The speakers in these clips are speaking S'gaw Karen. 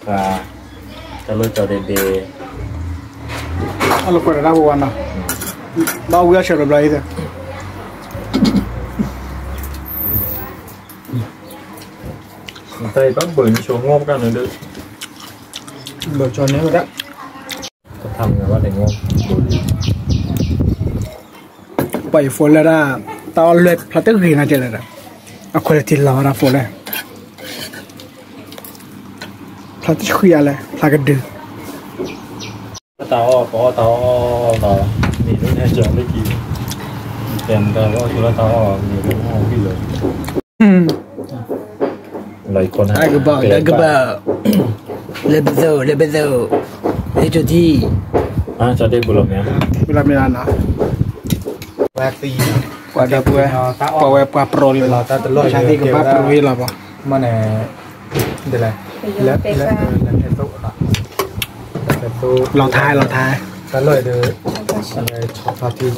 တၢ်လၢကၠီဒ့ဒ့, အလီၤကွဲးတၢ်ပဝါနီၤ, ဘၣ်ဝံအဆၢဒီးဘျီအံၤ, တၢ်အံၤဘၣ်ဘၢၣ်နဆိမိၣ်ပကၢ်န့ၣ်ဒီး, ဘၢၣ်ကၠီန့ၣ်ဝဲဒၣ်, ပှၤအံၤဖိလၢဒၣ်, တၢ်အီၣ်လွဲၢ်ဖျါတဂ့ၤနီၤကဲလဲၣ်ဒီး, အ quality လီၤဝဲဒၣ်ဖိလၢ ဖျါတဆှံအါလဲၣ် ဖျါကဒု, တၢ်အီၣ်ပအီၣ်တၢ်အီၣ်လီၤ, မ့ၢ်လၢန့ၣ်ကၠီလၢကံ, တဲတၢ်အီၣ်မ့ၢ်လၢန့ၣ်ဝံၤလီၤ, တၢ်ကဘၣ် တၢ်ကဘၣ်, လၢပသိး လၢပသိး, လၢကၠီထံ, ကၠီဒ့ပူၤလီၤမ့ၢ်, ပူၤလီၤမ့ၢ်နီၤ, ပှၤဒၢပှဲၤ, ပှၤဝဲပှၤပရိလီၤ, ကဘၣ်ပရိလီၤဘၣ်, မ့ၢ်န့ၣ်, လီၤထဲ လီၤထဲ, တၢ်လၢဒီး, ဆီဖါထံ, တၢ်လၢဒီးဆီဖါထံ, ဆီ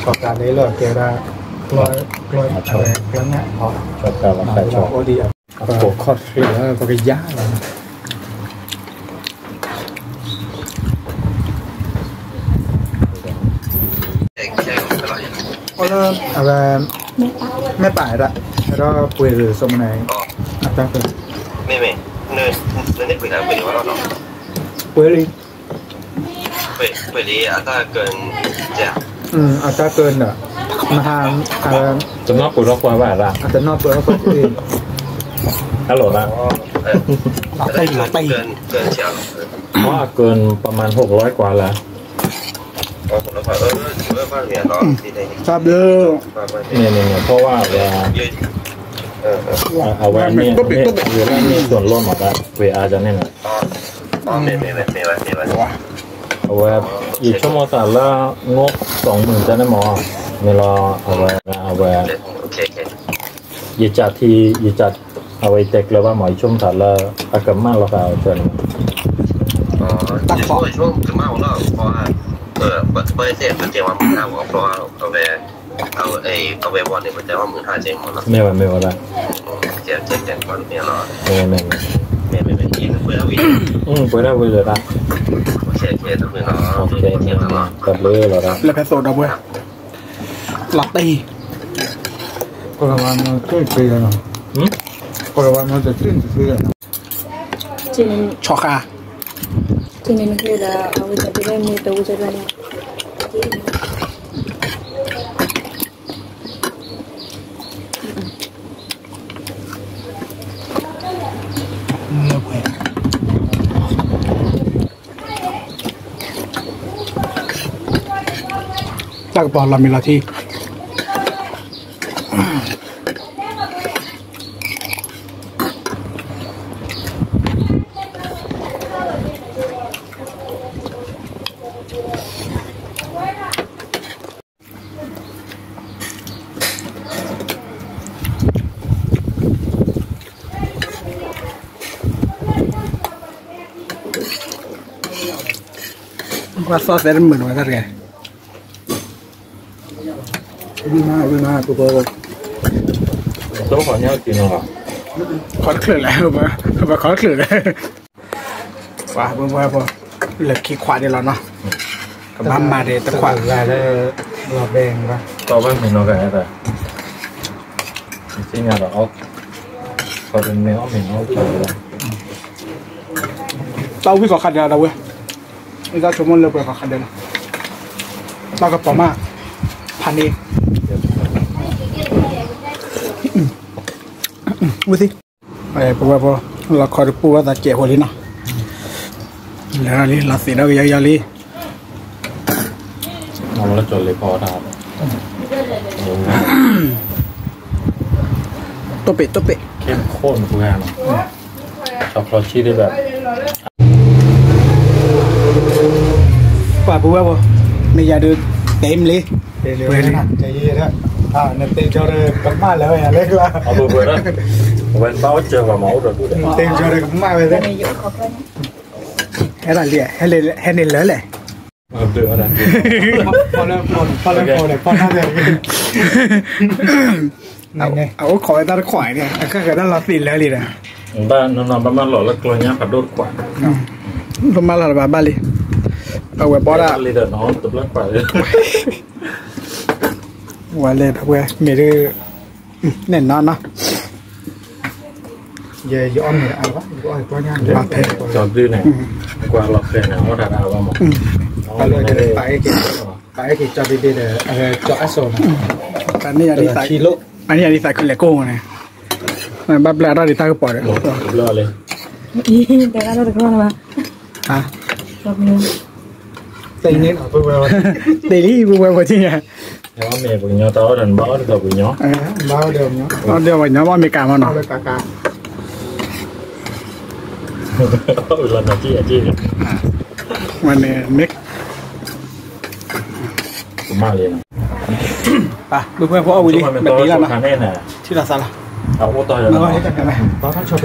ဖါထံလၢကဲဝဲဒၣ်, ကျီ, ကျီညၣ်, ဆီဖါထံ, ပကယၤလီၤ အဝဲ, မ့ၢ်ပာ်ဒၣ်, ဒီးပှ့ၤဒီးစိမနၤ, အတၢ်က, ပှ့ၤလံ, အတၢ်က, မဟါ, တနီၢ်ပှ့ၤထီၣ်ကွၢ်ဘၣ်ဒၣ်, တနီၢ်ပှ့ၤထီၣ်ကွၢ်, ဟဲလီၤဒၣ်, လီၤတံၢ်လီၤတံၢ်, အကၢၢ်ပမၤဟိးကလီကွၢ်လၢ တၢ်ဘျုး, န့ၣ်န့ၣ်န့ၣ် เพราะว่า အဝဲ, အဝဲန့ၣ်, န့ၣ်, န့ၣ် ส่วนลด မး ဒၣ် ဝဲအါန့ၣ်န့ၣ်, အဝဲ, ယဆိကမိၣ်သးလၢ ငိၣ် သွင်หมื่น န့ၣ်မး, မ့ၢ်လီၤ, အဝဲ, အဝဲ ယကးထံ, ယကး, အဝဲယတဲကျၢၤဘၣ်မး ယဆိကမိၣ်သးလၢ အကမၣ်လီၤသးအကၢၢ်န့ၣ်, တၢ်ကပီၤ, မ့ၢ်ဝဲ, မ့ၢ်ဝဲဒၣ်, မ့ၢ်, မ့ၢ်, ပှဲၤဒၣ်ဝံၤလၢဒၣ်, တၢ်ဘျုးလီၤဒၣ်, လၢဖဲသိးဒီပုၢ်ဝဲၢ်, လီၤတံၢ်, ဆီဃာ်, တၢ်ကပီၤ လီၤမံၤလီၤထံ ပှၤသီၣ်သဲတမုာ်နဝဲတၢ်တဂၤ, ဝံမး ဝံမး ပှၤ, တခီတချုးလဲၣ်, ပှၤခီတချုးလဲၣ်, ပှၤ, ပှၤ, ပှၤ, လၢခံခွးဒံးလီၤနီၤ, ကဘၣ်မၤဒံးတခွး, လီၤဘဲ, တီၢ်ဘၣ်မ့ၢ်နီၤဂၤ, သ့ၣ်ညါဒီး, ခီတမ့ၢ်အီၣ်မ့ၢ်နီၤ, တၢ်ဝံၣ်ကီးခါဒဲးဒီးဝဲ, အတၢ်ဆိကမိၣ်လၢပှဲၤကီးခါဒဲးလီၤ, တၢ်ကပီၤမး, ဖးန့ၢ်, ဝံသ့, ပဝဲဖိ, လီၤခီတပူၤဝဲသးကဲးဖိလံနီၤ, လၢလံ လီၤသ့ၣ်ဒီးကယီကယီလံ, တိၢ်ပ့း တိၢ်ပ့း, ပှၤပဝဲဖိ, မ့ၢ်ယၤဒုး တဲမ့ၢ်လံ, နတဲကၠီဒီးကမၣ်လၢဝဲယၤလဲၣ်, ဝဲဘၣ်အိၣ်စၢၤပှၤမၤအိၣ်ဒီးဒူၣ်ဒီး, တဲကၠီဒီးကမၣ်ဝဲသ့, ဟဲဒၣ်လံ, ဟဲန့ၣ်လၢလဲၣ်, ဖီလၢဖီန့ၣ်, ဖီလၢဖီန့ၣ်, ဖီလၢဖီန့ၣ်, အအိၣ်ခိးဝဲတၢ်တခွးန့ၣ် အခါဃဲတၢ်လီၤသ့ၣ်လၢလံဒီး ဘၣ်နီၢ်နီၢ်ဘၣ်မၢလီၤလၢကျိညါဖးဒိၣ်တခွး ဘၣ်မၢလီၤတဘၣ်ဘၣ်လံ အဝဲဘီဒၣ်လံဒီးနီၢ်တဘျီခွး ဝဲလဲၤဝဲမ့ၢ်ဒ် နဲၣ်နီၢ်နီၢ် ယအီၣ်မ့ၤအါဘၣ် ယအီၣ်တဖဲ ကၠီဒုန့ၣ် ကွၢ်လီၤဖဲန့ၣ် အီၣ်တၢ်ဒၣ်အဘၣ်မး ပာ်လၢပာ်အဲၣ်က့ၤ ပာ်အဲၣ်က့ၤကၢ်ဒုဒ့ဒီး ကၠီအစိၤန့ၣ် အန့ၣ်ယဒ်သးခုလဲၤကိၢ်န့ၣ် ဘၣ်ဘျၢထီၣ်ဒံးတၢ်ကပီၤဒီး ဘျၢလံ တဲတၢ်တကီၢ်လၢၤဘၣ် တ့လံ ပဝဲပှၤထံၣ်ညါ မ့ၢ်ပကညီတၢ်အီၣ်ဒီးနဘၣ်အီၣ်ဒီးပှၤကညီ အီၣ်ဒီးပှၤကညီဘၣ်မ့ၢ်ကၤမနီၤ လီၤနၤက့အက့ ဝဲန့ၣ် မ့ၢ် ပာ် ပုၢ်ဖိဝဲၢ်ဖိအီၣ်ဝံၤလံ မ့ၢ်တ့လီၤနီၤ ထံၣ်လီၤသးလီၤ အအိၣ်တီၢ်